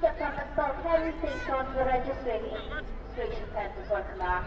September Ferry Station to the registration centre for Cymraeg.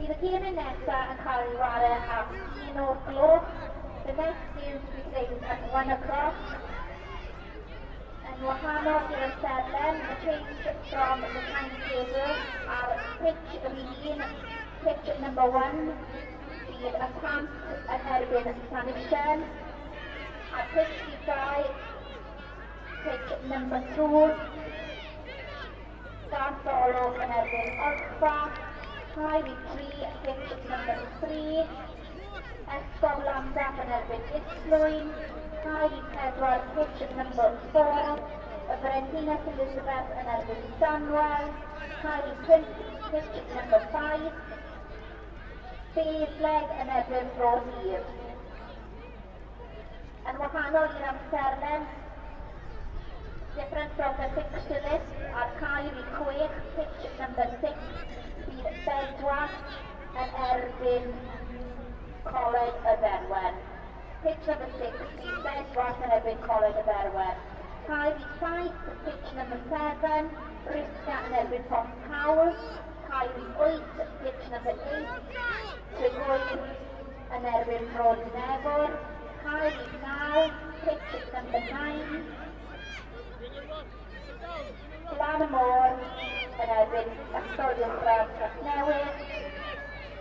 Bydd y gemau nesaf yn cael ei chwarae am 1 o'r gloch. The next game to be played at 1 o'clock. Yn wahanol i'r amserlen, a change from the timetable ar pitch rhif 1, pitch number 1, bydd y Pant yn erbyn Llanishen. Ar pitch rhif 2, pitch number 2, Garth Olwg yn erbyn Olchfa. Cae rhif 3, pitch number 3, Esgob Llandaf yn erbyn Islwyn. Cae rhif 4, pitch number 4, y Frenhines Elizabeth yn erbyn Stanwell. Cae rhif 5, pitch number 5, Basleg yn erbyn Bro Hir. Yn wahanol i'r amserlen, different from the fixture list, ar cae rhif 6, pitch number 6, bydd Bedwas yn erbyn Coleg y Dderwen. Pitch number 6, bydd Bedwas yn erbyn Coleg y Dderwen. Cae rhif 7, pitch number 7, Risca yn erbyn Porthcawl. Cae rhif 8, pitch number 8, Tregwynt yn erbyn Bro Dinefwr. Cae rhif 9, pitch number 9, Glan y Môr yn erbyn Ysgol Uwchradd Casnewydd.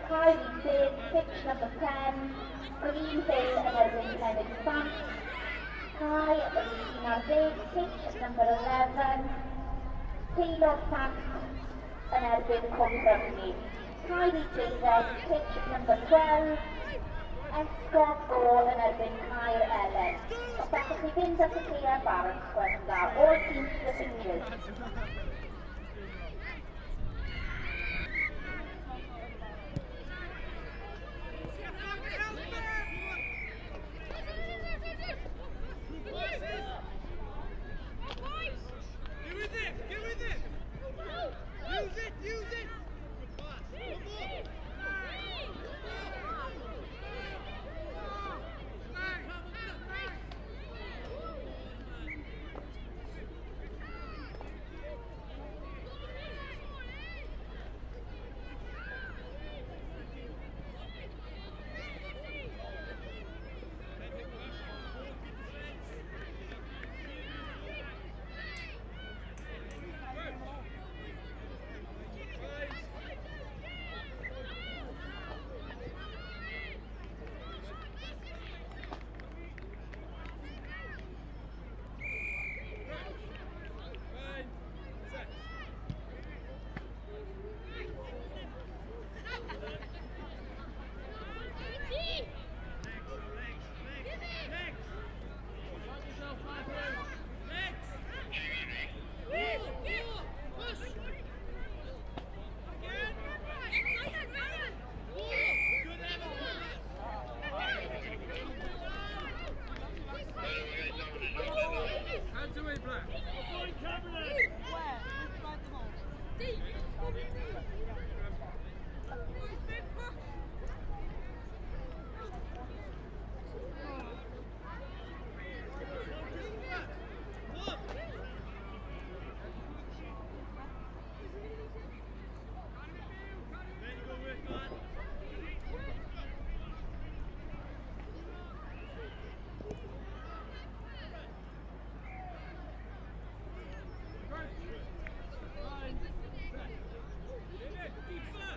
Cae rhif 10, pitch number 10, Green Hill yn erbyn Cenydd Sant. Cae rhif 11, pitch number 11, Teilo Sant yn erbyn Cwm Rhymni. Cae rhif 12, pitch number 12, Esgob Gôl yn erbyn Caer Elen. Os gallwch chi fynd at y caeau barod, gwelwch yn dda. All teams to the pitches. Get with it! Get with it! Use it! Use it! Good pass. One more! Nine, set. Legs, legs, legs, legs. Find yourself, Matthew. Legs. Push. Again. Good effort. Hands away, Black. Where? Where's the ball? Up. There you go, work on. Nine, set. In it, deeper.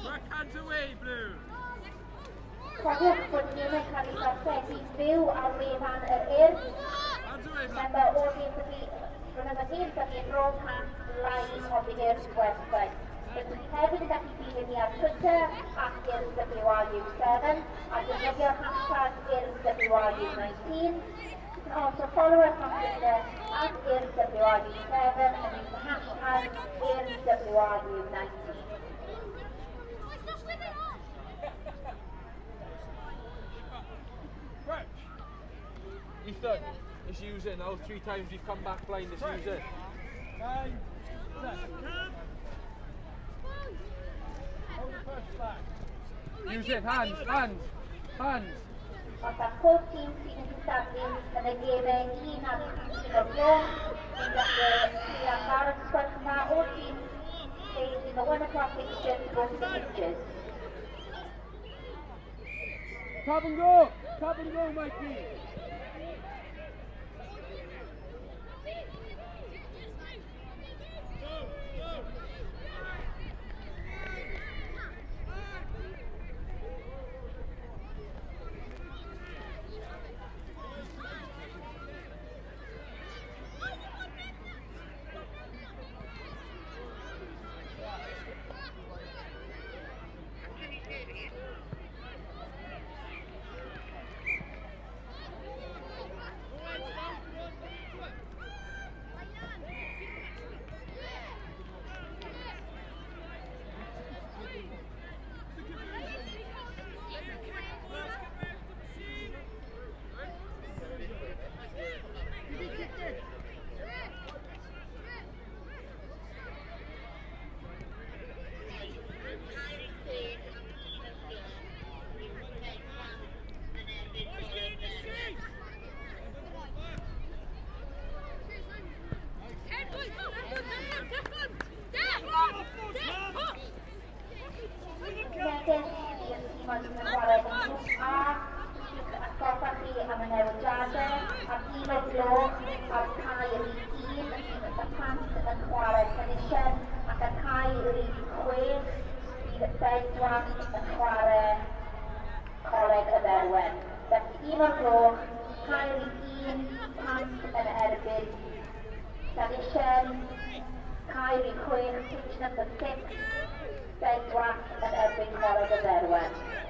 Back hands away, Blue. Cofiwch bod gemau'n cael ei darlledu fyw ar wefan yr Urdd. Hands away, Black. Remember, all games are being, remember games are being broadcast live on the Urdd website. Rydych chi hefyd yn gallu dilyn ni ar Twitter at UrddWRU7 a defnyddio'r hashtag UrddWRU19. You can also follow us on Twitter at UrddWRU7 and use the hashtag UrddWRU19. Crouch. Ethan, it's using. Now three times you've come back blind, it's using. Nine, set. Hold the push back. Use it, hands, hands, hands. Os am pob tîm sydd yn cystadlu yn y gemau 1 a 3 o'r gloch, ni'n gallu chi am barod os gwelwch yn dda. All teams played in the 1 o'clock fixture to go to the pitches. Tap and go! Tap and go, Mikey! Go, go! Wedyn, i'r tîm sydd yn chwarae yn grŵp A, jyst i'ch atgoffa chi am y newidiadau, am 1 o'r gloch ar cae rhif 1, bydd y Pant yn chwarae Llanisien, ac ar cae rhif 6, bydd Bedwas yn chwarae Coleg y Dderwen. Felly 1 o'r gloch, cae rhif 1, Pant yn erbyn Llanisien, cae rhif 6, pitch number 6, Bedwas yn erbyn Coleg y Dderwen.